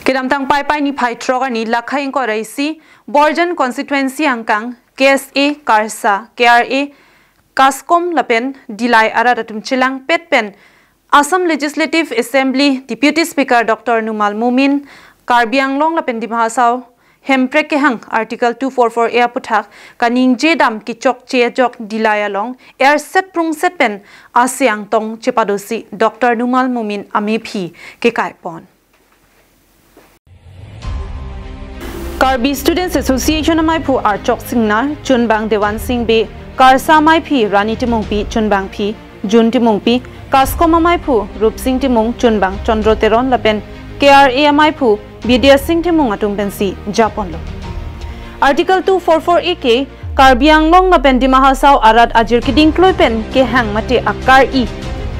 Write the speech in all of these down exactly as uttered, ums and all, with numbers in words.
Kedamtang Paipai niphai throk arni lakhai ingkoi ra isi Borjan constituency angkang K S A, KARSA, K R A, KASCOM lapen Dillai arat atum chelangpet pen Assam Legislative Assembly Deputy Speaker Doctor Numal Momin, Karbi Anglong lapen Dima Hasao hemprek kehang Article two four four A aputhak kaningje dam kechokche ajok Dillai along erset prungset pen ase angtong chepadosi Doctor Numal Momin amephi kekai pon. Karbi Students Association amaiphu Archok Singnar, chunbang Dewan Sing Bey, KARSA amaiphi Rani Timungpi, chunbangphi Jun Timungpi, KASCOM amaiphu Rupsing Timung, chunbang Chandra Teron lapen K R A amaiphu Bidya Sing Timung atum pensi japonlo. Article two four four A ke Karbi Anglong lapen Dima Hasao arat ajir keding kloi pen kehang mate akar-i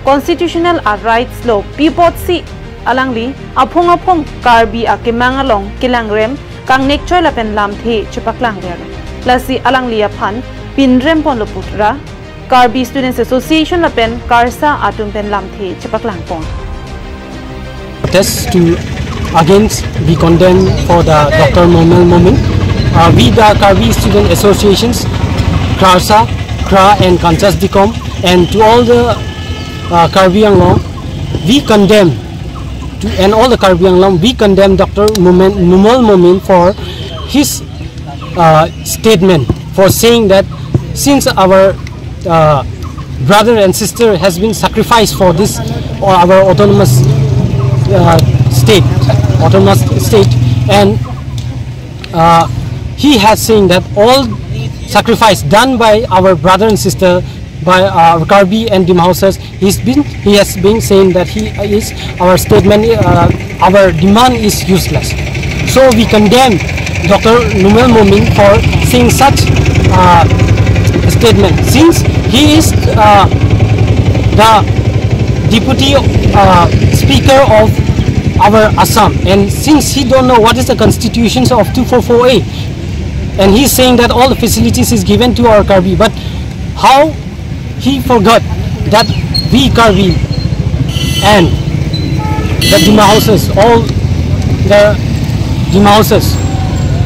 constitutional a rights lo pi apotsi alangli aphung aphung Karbi akemang along kelangrem kangnekchoi lapen lamthe chepaklang ver. Lasi alangli aphan pinrem ponlo putra Karbi Students Association lapen KARSA atum pen lamthe chepaklang pon. Protest to against, we condemn for the Doctor Numal Momin. Uh, we the Karbi Student Associations, KARSA, KRA and KANCASDCOM, and to all the uh, Karbi Anglong, we condemn to, and all the Karbi Anglong, we condemn Doctor Momin, Numal Momin for his uh, statement, for saying that since our uh, brother and sister has been sacrificed for this, uh, our autonomous uh, state, autonomous state, and uh, he has saying that all sacrifice done by our brother and sister, by uh, Karbi and Dima Hasaos, he's been, he has been saying that he is, our statement, uh, our demand is useless. So we condemn Doctor Numal Momin for saying such uh, statement, since he is uh, the deputy uh, speaker of our Assam, and since he don't know what is the constitutions of two four four A, and he's saying that all the facilities is given to our Karbi, but how he forgot that we Karbi and the Dima Hasaos, all the Dima Hasaos,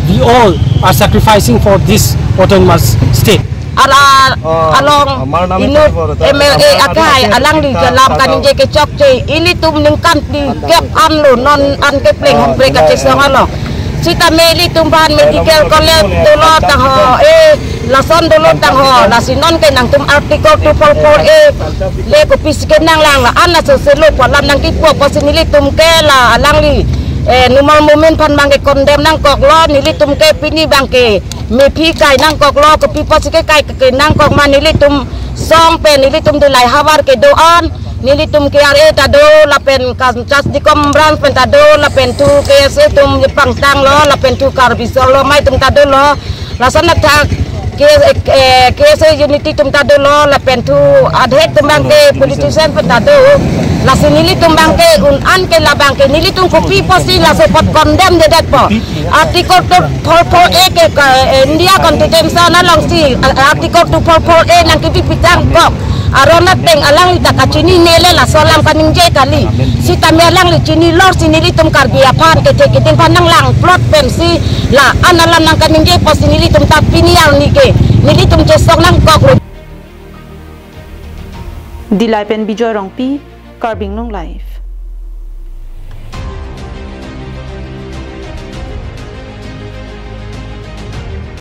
we all are sacrificing for this autonomous state. Arat along inut M L A akai alangli jalam kaningje kechokche, ilitum ningkan phlikep anlo non an kepleng hemprek kachesong along. Sitame ilitum aphan medical college dolo tangho, eh, lason dolo tangho, lasi non ke nangtum Article two four four A le kopisi kenanglang, la an laso selo pu alam nangkipu apotsi nelitum ke la alangli, eh, Numal Momin aphan abang ke condemn nangkoklo, nelitum ke pini abang ke mephi kai nangkoklo, kopi apotsi kekai ke nangkok ma, nelitum song pen nelitum Dillai havar kedo-an, nelitum K R A ta do, lapen KANCASDCOM branch pen ta do, lapen thu K S A atum pangtanglo, lapen thu Karbi Solo amei atum ta dolo, lason athak K S A, eh, K S A unity atum ta dolo, lapen thu adhek atum abang ke politician pen ta do. Lasi nelitum abang ke un-an ke la abang ke nelitum kopi apotsi laso apot condemn-dedetpo. Article two four four A ke ka, eh, India Constitution alongsi, eh, Article two four four A nangkepi pitang kok aron ateng alangli ta kachinine le laso alam kaningje kali. Sitame alangli chinilor si nelitum Karbi aphan kethe keding aphan nanglang plot pensi la an alam nangkaningje apotsi nelitum ta pini arni ke nelitum chesong nangkoklo. Dillai pen Bijoy Rongpi, Karbi Anglong Live.